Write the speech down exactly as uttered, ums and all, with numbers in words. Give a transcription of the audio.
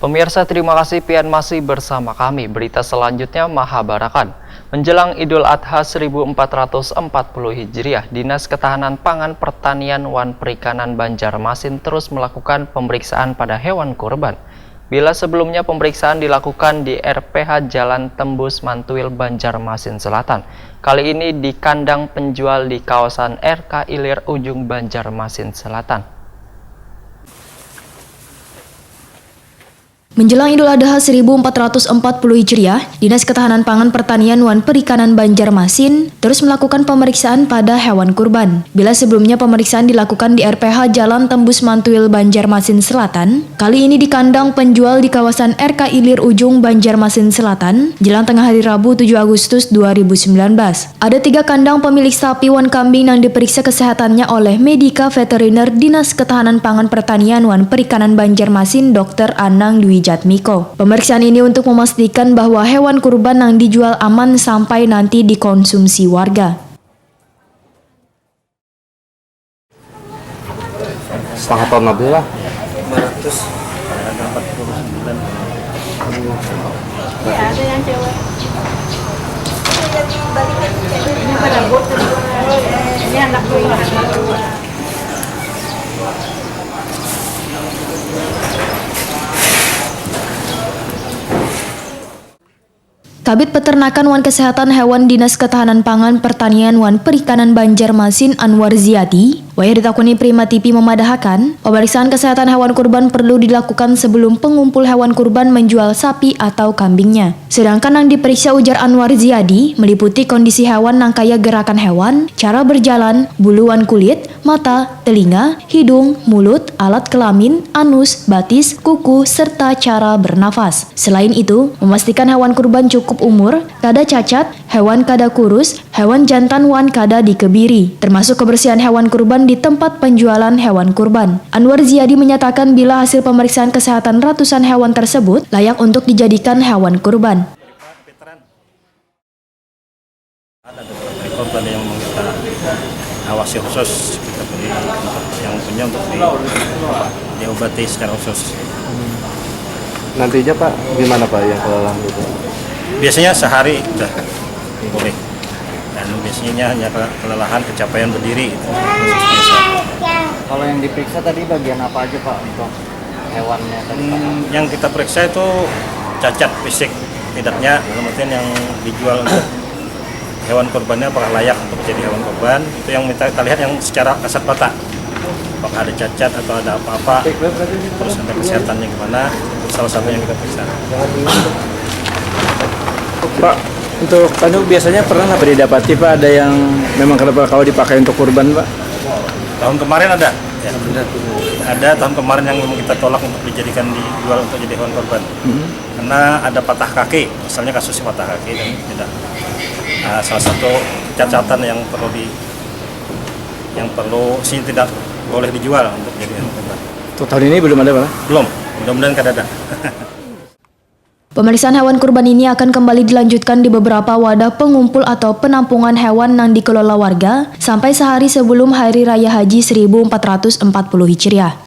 Pemirsa, terima kasih pian masih bersama kami. Berita selanjutnya, Mahabarakan. Menjelang Idul Adha seribu empat ratus empat puluh Hijriah, Dinas Ketahanan Pangan, Pertanian, wan Perikanan Banjarmasin terus melakukan pemeriksaan pada hewan kurban. Bila sebelumnya pemeriksaan dilakukan di R P H Jalan Tembus Mantuil, Banjarmasin Selatan, kali ini di kandang penjual di kawasan R K Ilir Ujung, Banjarmasin Selatan. Menjelang Idul Adha seribu empat ratus empat puluh Hijriah, Dinas Ketahanan Pangan, Pertanian, wan Perikanan Banjarmasin terus melakukan pemeriksaan pada hewan kurban. Bila sebelumnya pemeriksaan dilakukan di R P H Jalan Tembus Mantuil, Banjarmasin Selatan, kali ini di kandang penjual di kawasan R K Ilir Ujung, Banjarmasin Selatan, jelang tengah hari Rabu, tujuh Agustus dua ribu sembilan belas. Ada tiga kandang pemilik sapi wan kambing nang diperiksa kesehatannya oleh Medika Veteriner Dinas Ketahanan Pangan, Pertanian, wan Perikanan Banjarmasin, Dokter Anang Dwi Jatmiko. Pemeriksaan ini untuk memastikan bahwa hewan kurban nang dijual aman sampai nanti dikonsumsi warga. Setengah tahun lebih lah. Lima ratus. Ada empat puluh sembilan. Iya, ada yang cewek. Ini pada bot semua. Ini anak gue, anak gue. Kabid Peternakan wan Kesehatan Hewan, Dinas Ketahanan Pangan, Pertanian, wan Perikanan Banjarmasin, Anwar Ziyadi, wayah ditakuni Prima T V, memadahakan, pemeriksaan kesehatan hewan kurban perlu dilakukan sebelum pengumpul hewan kurban menjual sapi atau kambingnya. Sedangkan nang diperiksa, ujar Anwar Ziyadi, meliputi kondisi hewan nang kaya gerakan hewan, cara berjalan, bulu wan kulit, mata, telinga, hidung, mulut, alat kelamin, anus, batis, kuku, serta cara bernafas. Selain itu, memastikan hewan kurban cukup umur, kada cacat, hewan kada kurus, hewan jantan wan kada dikebiri, termasuk kebersihan hewan kurban di tempat penjualan hewan kurban. Anwar Ziyadi menyatakan bila hasil pemeriksaan kesehatan ratusan hewan tersebut layak untuk dijadikan hewan kurban. Ada beberapa ekor tadi yang memang kita awasi khusus, kita beri untuk yang punya untuk di, apa, diobati secara khusus. Nantinya, Pak, gimana, Pak, yang kelelahan itu? Biasanya sehari sudah pulih. Dan biasanya hanya ke-, kelelahan, kecapean berdiri gitu. Biasa. Kalau yang diperiksa tadi bagian apa aja, Pak, untuk hewannya tadi, Pak? Hmm, yang kita periksa itu cacat fisik, tidaknya, dalam artian yang dijual untuk hewan kurbannya apakah layak untuk jadi hewan kurban, itu yang kita, kita lihat yang secara kasat mata, apakah ada cacat atau ada apa-apa, terus ada kesehatannya gimana, itu salah satu yang kita periksa. Pak, untuk anu, biasanya pernah apa didapati, Pak, ada yang memang kada berkawa dipakai untuk kurban, Pak? Tahun kemarin ada. Ya. Ada tahun kemarin yang memang kita tolak untuk dijadikan, dijual untuk jadi hewan kurban. Hmm. Karena ada patah kaki, misalnya kasusnya patah kaki dan tidak, ah, salah satu catatan yang perlu di, yang perlu sih tidak boleh dijual untuk jadi hewan kurban. Untuk tahun ini belum ada, Pak? Belum, mudah-mudahan kada ada. Pemeriksaan hewan kurban ini akan kembali dilanjutkan di beberapa wadah pengumpul atau penampungan hewan nang dikelola warga sampai sehari sebelum Hari Raya Haji seribu empat ratus empat puluh Hijriah.